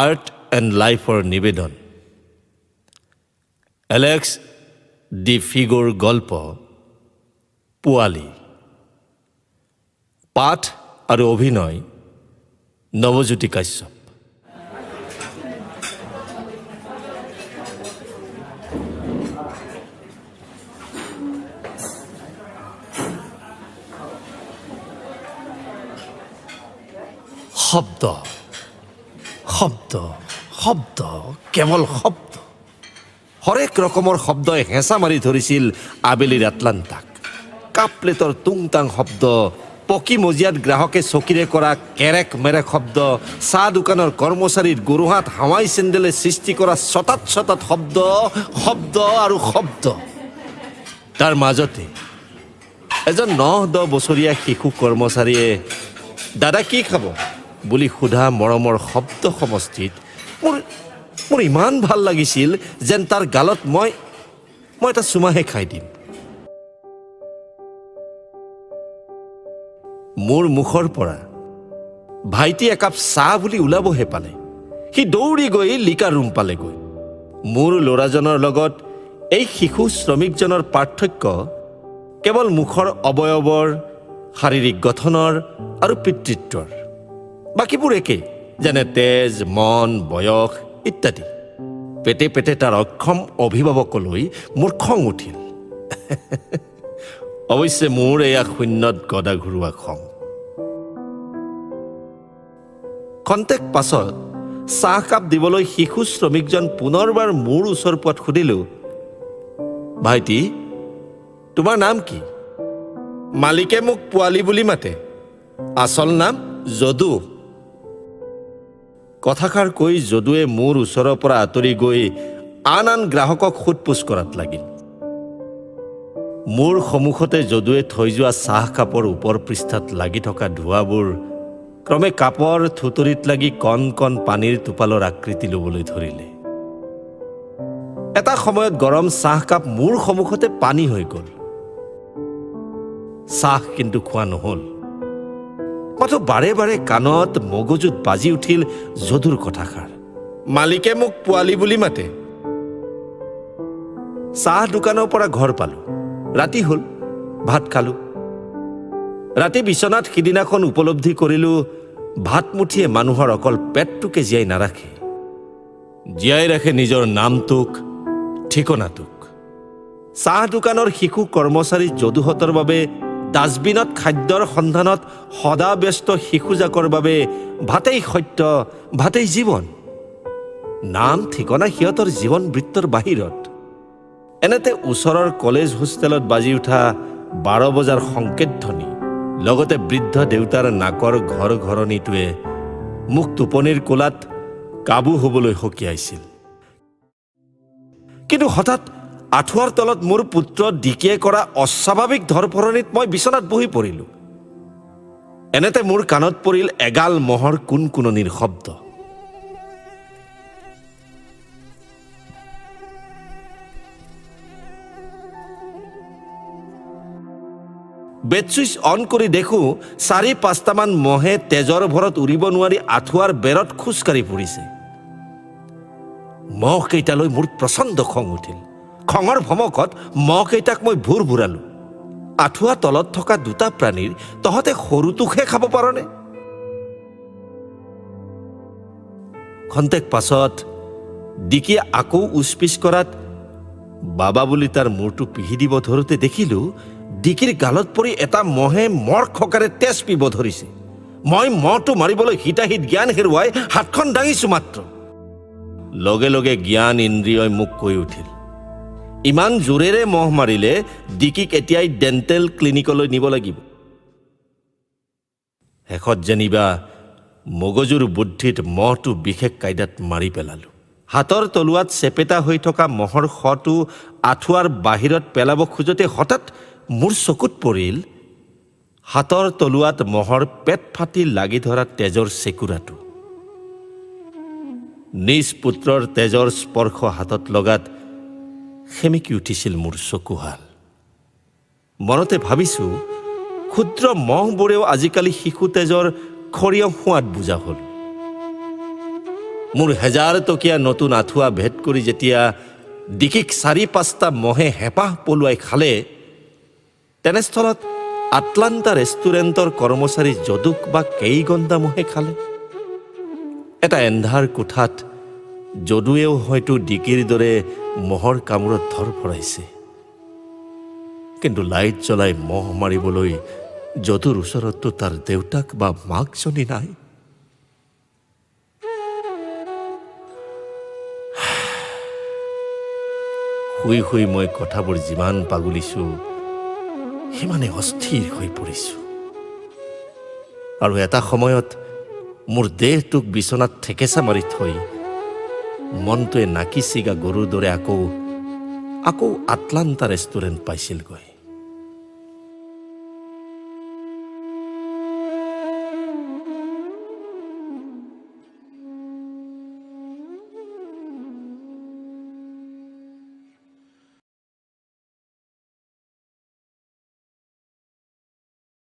Art and লাইফৰ নিবেদন। Alex D ফিগোৰ গল্প পোৱালি। পাঠ আৰু অভিনয় নৱজ্যোতি কাশ্যপ। শব্দ, শব্দ, শব্দ, কেৱল শব্দ। হৰেক ৰকমৰ শব্দই হেঁচা মাৰি ধৰিছিল আবেলিৰ আটলাণ্টাক। কাপ প্লেটৰ টুং টাং শব্দ, পকী মজিয়াত গ্ৰাহকে চকীৰে কৰা কেৰেক মেৰেক শব্দ, চাহ দোকানৰ কৰ্মচাৰীৰ গোৰোহাত হাৱাই চেণ্ডেলে সৃষ্টি কৰা চটাত চটাত শব্দ, শব্দ আৰু শব্দ। তাৰ মাজতে এজন 9-10 বছৰীয়া শিশু কৰ্মচাৰীয়ে দাদা কি খাব বুলি সোধা মৰমৰ শব্দ সমষ্টিত মোৰ মোৰ ইমান ভাল লাগিছিল যেন তাৰ গালত মই মই এটা চুমাহে খাই দিম। মোৰ মুখৰ পৰা ভাইটি একাপ চাহ বুলি ওলাবহে পালে, সি দৌৰি গৈ লিকাৰ ৰুম পালেগৈ। মোৰ ল'ৰাজনৰ লগত এই শিশু শ্ৰমিকজনৰ পাৰ্থক্য কেৱল মুখৰ অৱয়ৱৰ, শাৰীৰিক গঠনৰ আৰু পিতৃত্বৰ। বাকীবোৰ একেই, যেনে তেজ, মন, বয়স ইত্যাদি। পেটে পেটে তাৰ অক্ষম অভিভাৱকলৈ মোৰ খং উঠিল। অৱশ্যে মোৰ এয়া শূন্যত গদা ঘূৰোৱা খং। খন্তেক পাছত চাহকাপ দিবলৈ শিশু শ্ৰমিকজন পুনৰবাৰ মোৰ ওচৰ পোৱাত সুধিলোঁ, ভাইটি তোমাৰ নাম কি? মালিকে মোক পোৱালি বুলি মাতে, আচল নাম যদু। কথাষাৰ কৈ যদুৱে মোৰ ওচৰৰ পৰা আঁতৰি গৈ আন আন গ্ৰাহকক সোধ পোছ কৰাত লাগিল। মোৰ সন্মুখতে যদুৱে থৈ যোৱা চাহকাপৰ ওপৰ পৃষ্ঠাত লাগি থকা ধোঁৱাবোৰ ক্ৰমে কাপৰ থুতৰিত লাগি কণ কণ পানীৰ টোপালৰ আকৃতি ল'বলৈ ধৰিলে। এটা সময়ত গৰম চাহকাপ মোৰ সন্মুখতে পানী হৈ গ'ল। চাহ কিন্তু খোৱা নহ'ল, মাথো বাৰে বাৰে কাণত মগজুত বাজি উঠিল যদুৰ কথাষাৰ, মালিকে মোক পোৱালি বুলি মাতে। চাহ দোকানৰ পৰা ঘৰ পালোঁ, ৰাতি হ'ল, ভাত খালোঁ। ৰাতি বিচনাত সিদিনাখন উপলব্ধি কৰিলোঁ, ভাতমুঠিয়ে মানুহৰ অকল পেটটোকে জীয়াই নাৰাখে, জীয়াই ৰাখে নিজৰ নামটোক, ঠিকনাটোক। চাহ দোকানৰ শিশু কৰ্মচাৰী যদুহঁতৰ বাবে, ডাষ্টবিনত খাদ্যৰ সন্ধানত সদা ব্যস্ত শিশুজাকৰ বাবে ভাতেই সত্য, ভাতেই জীৱন। নাম ঠিকনা সিহঁতৰ জীৱন বৃত্তৰ বাহিৰত। এনেতে ওচৰৰ কলেজ হোষ্টেলত বাজি উঠা 12 বজাৰ সংকেত ধ্বনি, লগতে বৃদ্ধ দেউতাৰ নাকৰ ঘৰ ঘৰণিটোৱে মোক টোপনিৰ কোলাত কাবু হ'বলৈ সকীয়াইছিল। কিন্তু হঠাৎ আঁঠুৱাৰ তলত মোৰ পুত্ৰ ডিকিয়ে কৰা অস্বাভাৱিক ধৰফৰণিত মই বিচনাত বহি পৰিলোঁ। এনেতে মোৰ কাণত পৰিল এগাল মহৰ কুনকুননিৰ শব্দ। বেড ছুইচ অন কৰি দেখোঁ 4-5টামান মহে তেজৰ ভৰত উৰিব নোৱাৰি আঁঠুৱাৰ বেৰত খোজকাঢ়ি ফুৰিছে। মহকেইটালৈ মোৰ প্ৰচণ্ড খং উঠিল। খঙৰ ভমকত মহকেইটাক মই ভোৰ ভোৰালোঁ, আঁঠুৱা তলত থকা দুটা প্ৰাণীৰ তহঁতে সৰুটোকহে খাব পাৰনে? খন্তেক পাছত ডিকিয়ে আকৌ উচপিচ কৰাত বাবা বুলি তাৰ মূৰটো পিহি দিব ধৰোঁতে দেখিলোঁ ডিকিৰ গালত পৰি এটা মহে মৰ খকাৰে তেজ পিব ধৰিছে। মই মহটো মাৰিবলৈ হিতাহিত জ্ঞান হেৰুৱাই হাতখন দাঙিছোঁ মাত্ৰ, লগে লগে জ্ঞান ইন্দ্ৰিয়ই মোক কৈ উঠিল, ইমান জোৰেৰে মহ মাৰিলে ডিকিক এতিয়াই ডেণ্টেল ক্লিনিকলৈ নিব লাগিব। শেষত যেনিবা মগজুৰ বুদ্ধিত মহটো বিশেষ কায়দাত মাৰি পেলালোঁ। হাতৰ তলুৱাত চেপেটা হৈ থকা মহৰ শটো আঁঠুৱাৰ বাহিৰত পেলাব খোজোঁতে হঠাৎ মোৰ চকুত পৰিল হাতৰ তলুৱাত মহৰ পেট ফাটি লাগি ধৰা তেজৰ চেকুৰাটো। নিজ পুত্ৰৰ তেজৰ স্পৰ্শ হাতত লগাত সেমেকি উঠিছিল মোৰ চকুহাল। মনতে ভাবিছোঁ, ক্ষুদ্ৰ মহবোৰেও আজিকালি শিশু তেজৰ খৰিয় সোৱাদ বুজা হ'ল। মোৰ হেজাৰ টকীয়া নতুন আঁঠুৱা ভেদ কৰি যেতিয়া ডিকিক চাৰি পাঁচটা মহে হেঁপাহ পলুৱাই খালে, তেনেস্থলত আটলাণ্টা ৰেষ্টুৰেণ্টৰ কৰ্মচাৰী যদুক বা কেইগণ্ডা মহে খালে? এটা এন্ধাৰ কোঠাত যদুৱেও হয়তো ডিকিৰ দৰে মহৰ কামোৰত ধৰফৰাইছে, কিন্তু লাইট জ্বলাই মহ মাৰিবলৈ যদুৰ ওচৰততো তাৰ দেউতাক বা মাকজনী নাই। শুই শুই মই কথাবোৰ যিমান পাগুলিছোঁ, সিমানে অস্থিৰ হৈ পৰিছোঁ আৰু এটা সময়ত মোৰ দেহটোক বিচনাত থেকেচা মাৰি থৈ মনটোৱে নাকি ছিগা গৰুৰ দৰে আকৌ আকৌ আটলাণ্টা ৰেষ্টুৰেণ্ট পাইছিলগৈ।